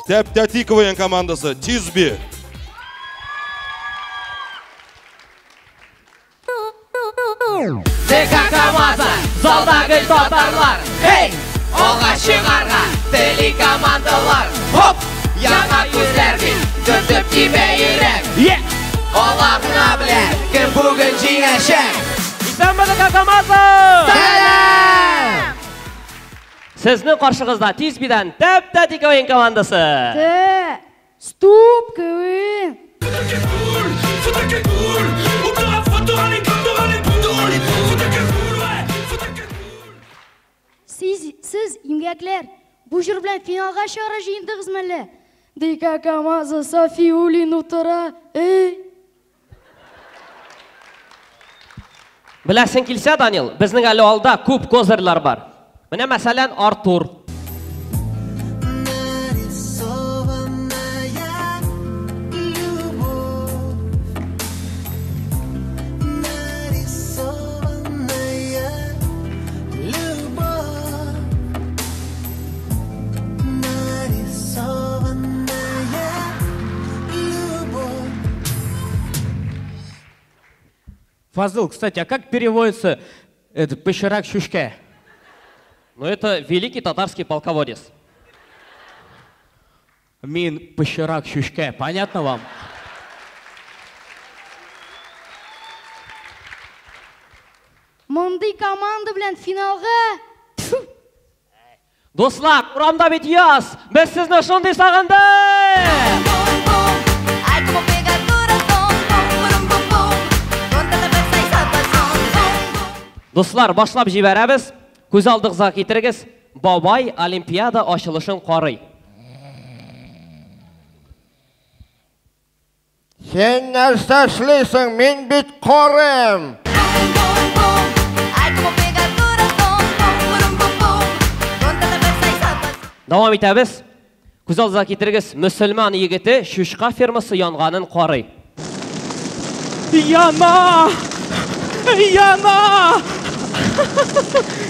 Тәп-тәти КВН командасы Тизби. ДК КАМАЗа, залдагы татарлар, хей! Алга чыгарга тели командалар. Хоп! Яңа күзләр бит, дөп-дөп тибә йөрәк. Алла гына белә, кем бүген җиңәчәк. Исәнме, ДК КАМАЗа! Сәлам! Сезнең каршыгызда Тизбидән Тәп-тәти КВН командасы. Т, стоп, КВН! Сез, имгәкләр, бу җыр белән финалга чыгарга җыендыгызмы әллә? ДК КАМАЗа Сафиуллин утыра, эй! Беләсең килсә, Данил, безнең әле алда күп козырьлар бар. Менә мәсәлән, Артур. Фазыл, кстати, а как переводится это пыщерак щучка? Ну, это великий татарский полководец. Мин пыщерак щучка, понятно вам? Мондый команда белән финалга. Тьфу! Дуслар, урамда бит яз. Без сезне шундый сагындык! Дуслар, башлап җибәрәбез. Күз алдыгызга китерегез. Бабай Олимпиада ачылышын карый. Син нәрсә эшлисең? Мин бит карыйм. Дәвам итәбез. Күз алдыгызга китерегез. Мөселман егете чучка фермасы янганын карый. Яна! Яна!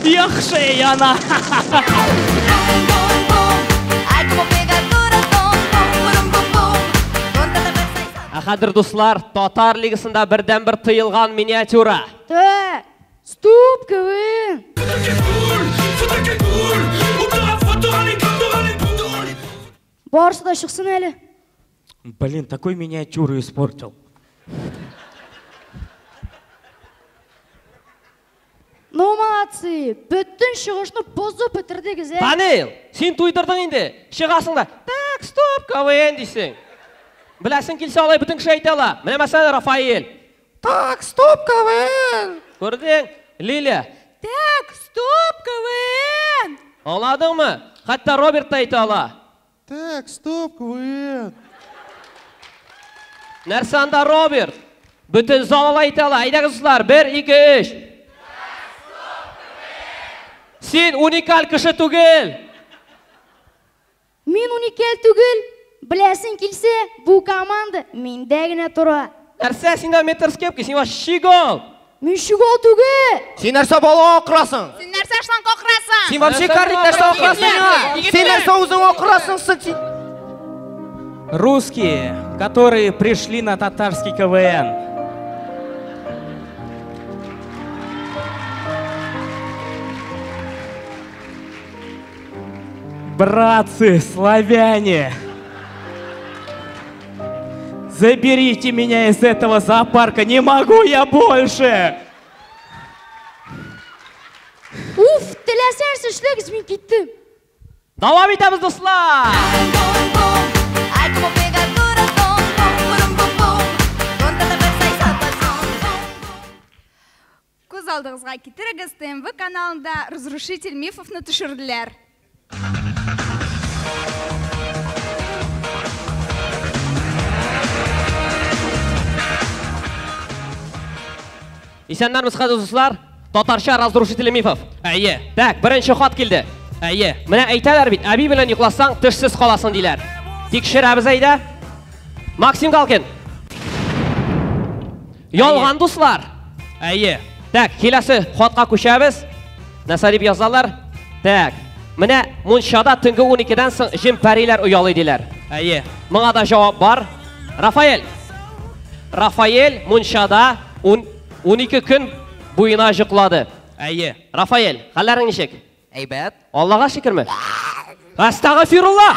Яхшы яна! Ә хәзер, дуслар, Татар лигасында бердән-бер тыелган миниатюра. Т, стоп, КВН! Барысы да чыксын әле. Блин, такой миниатюру испортил. Ну, молодцы, бөтен чыгышны бозып бетердегез, ә? Данил, син туйдырдың инде. Чыгасың да, так, стоп, КВН дисең. Беләсең килсә, алай бөтен кеше әйтә ала. Менә мәсәлән, Рафаэль. Так, стоп, КВН! Күрдең? Лилия. Так, стоп, КВН! Аңладыңмы? Хәтта Роберт та әйтә ала. Так, стоп, КВН! Нәрсә анда, Роберт? Бөтен зал алай әйтә ала. Әйдәгез, дуслар, 1, 2, 3. Син уникаль кеше түгел. Мин уникаль түгел. Беләсең килсә, бу команда миндә генә тора. Нәрсә, син дә метр скепки, син вообще щегол. Мин щегол түгел. Син нәрсә бала акырасың? Син нәрсә шланг акырасың? Син вообще карлик нәрсә акырасың? Син нәрсә үзең акырасың? Син Русские, которые пришли на татарский КВН. Братцы, славяне, заберите меня из этого зоопарка, не могу я больше! Уф, теләсә нәрсә эшләгез, мин киттем. Дәвам итәбез, дуслар! Күз алдыгызга китерегез, ТНВ каналында Разрушитель мифовны төшерделәр. Исәннәрмез, хәзер дуслар. Татарча Разрушитель мифов. Әйе. Так, беренче хат килде. Әйе. Менә әйтәләр бит, әби белән йокласаң, тешсез каласың диләр. Тикшерәбез әйдә. Максим Галкин. Ялган, дуслар. Әйе. Так, киләсе хатка күчәбез. Нәрсә дип язалар? Так. Менә мунчада төнге 12-дән соң җен-пәриләр оялый диләр. Әйе. Моңа да җавап бар. Рафаэль. Рафаэль мунчада 12 көн буена җоклады. Әйе. Рафаэль, хәлләрең ничек? Әйбәт. Аллага шөкерме? Әстәгъфирулла!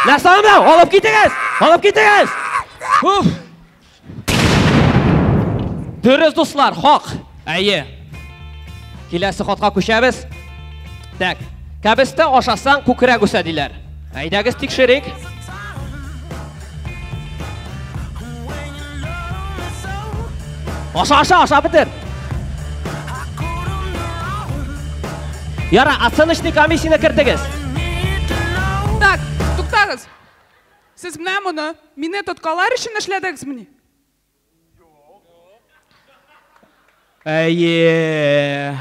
Нәрсә менә? Алып китегез! Алып китегез! Уф! Дөрес, дуслар, хак. Әйе. Киләсе хатка күчәбез. Так, кәбестә ашасаң, күкрәк үсә диләр. Әйдәгез тикшерик. Аша, аша, аша бетер. Яра, оценочный комиссияне кертегез. Так, туктагыз. Сез менә моны мине тоткалар өчен эшләдегезмени? Әйе.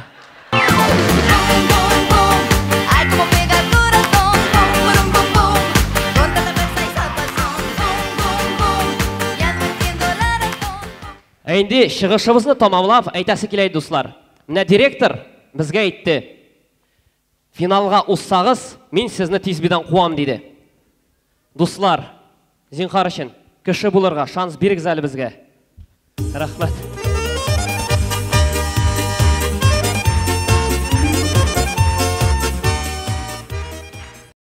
Ә инде чыгышыбызны тамамлап әйтәсе килә, дуслар. Менә директор безгә әйтте. Финалга узсагыз, мин сезне Тизбидан куам, диде. Дуслар, зинхар өчен, кеше булырга шанс бирегез әле безгә. Рәхмәт.